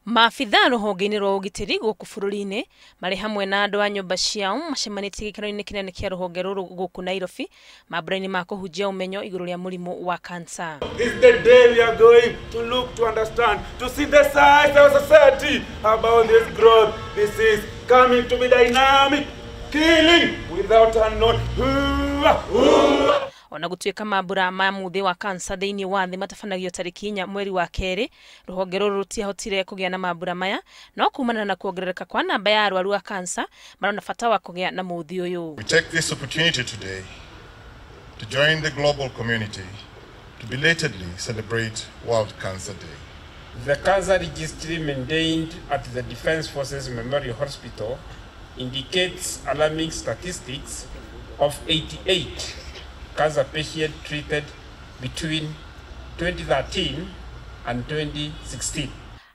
Maabitha rũhonge-inĩ rwa ũgitĩri gũkũ bũrũri-inĩ marĩ hamwe na andũ a nyũmba ciao macemanĩtie gĩikaro-inĩ kĩnene kĩa rũhonge rũrũ gũkũ Nairobi mambura-inĩ ma kũhunjia ũmenyo igũrũ rĩa mũrimũ wa kansa. This is the day we are going to look to understand, to see the size of society about this growth. This is coming to be dynamic, killing without a note. Ona gutuika mambura ma muthi wa kansa thiini wa thi matabanagio tariki 4 mweri wa keri, ruhonge ruru rutiahotire kugia na mambura maya no kumana na kuongerereka kwa namba ya arwaru a kansa marona bata wa kugia na muthi uyu. We take this opportunity today to join the global community to belatedly celebrate World Cancer Day. The cancer registry maintained at the Defense Forces Memorial Hospital indicates alarming statistics of 88 cancer patients treated between 2013 and 2016.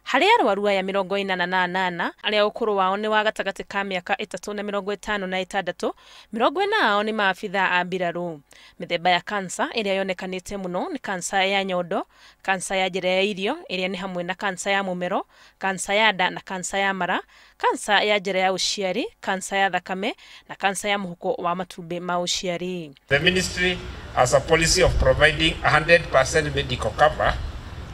Harĩ arwaru aya 88 arĩa ũkũrũ wao nĩ wa gatagatĩ ka mĩaka 3 na 56, 40 ao nĩ maabitha a mbirarũ. Mĩthemba ya kansa ĩrĩa yonekanĩte mũno nĩ kansa ya nyondo, kansa ya njĩra ya irio ĩrĩa nĩ hamwe na kansa ya mũmero, kansa ya nda na kansa ya mara, kansa ya njĩra ya ũciari, kansa ya thakame na kansa ya mũhuko wa matumbĩ ma ũciari. The ministry has a policy of providing 100% medical cover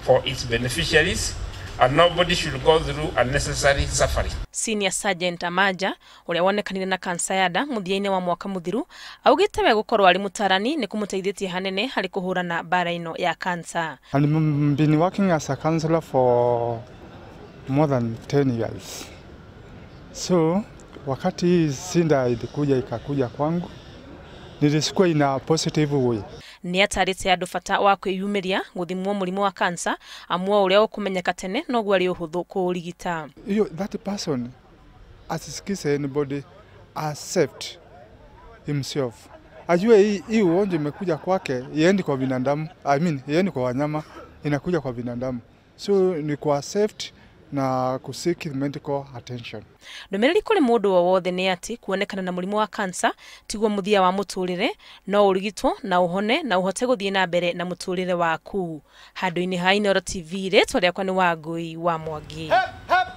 for its beneficiaries, and nobody should go through unnecessary suffering. Senior Sergeant Amaja ũrĩa wonekanire na kansa ya nda mũthia-inĩ wa mwaka mũthiru augĩte we gũkorwo arĩ mũtarani nĩ kũmũteithĩtie hanene harĩ kũhũrana mbara ĩno ya kansa. And I've been working as a counselor for more than 10 years. So wakati hii sinda ilikuja ikakuja kwangu, nilisikia ina positive way. Nĩ atarĩte andũ bata wa kwĩyumĩria gũthimwo mũrimũ wa kansa amu o ũrĩa ũkũmenyeka tene noguo arĩ ũhũthũ kũũrigita. Hiyo that person asisikize anybody, accept himself. Ajue hii ugonjwa imekuja kwake, iendi kwa binadamu, I mean iendi kwa wanyama, inakuja kwa binadamu. So ni ku accept na kuseek medical attention. Ndũmĩrĩri kũrĩ mũndũ o wothe nĩ atĩ kuonekana na mũrimũ wa kansa tiguo mũthia wa mũtũrĩre, no ũrigitwo na ũhone na ũhote gũthiĩ na mbere na mũtũrĩre waku. Handũ-inĩ ha Inooro TV, rĩtwa rĩakwa nĩ Wangũi wa Mwangi. Hep, hep.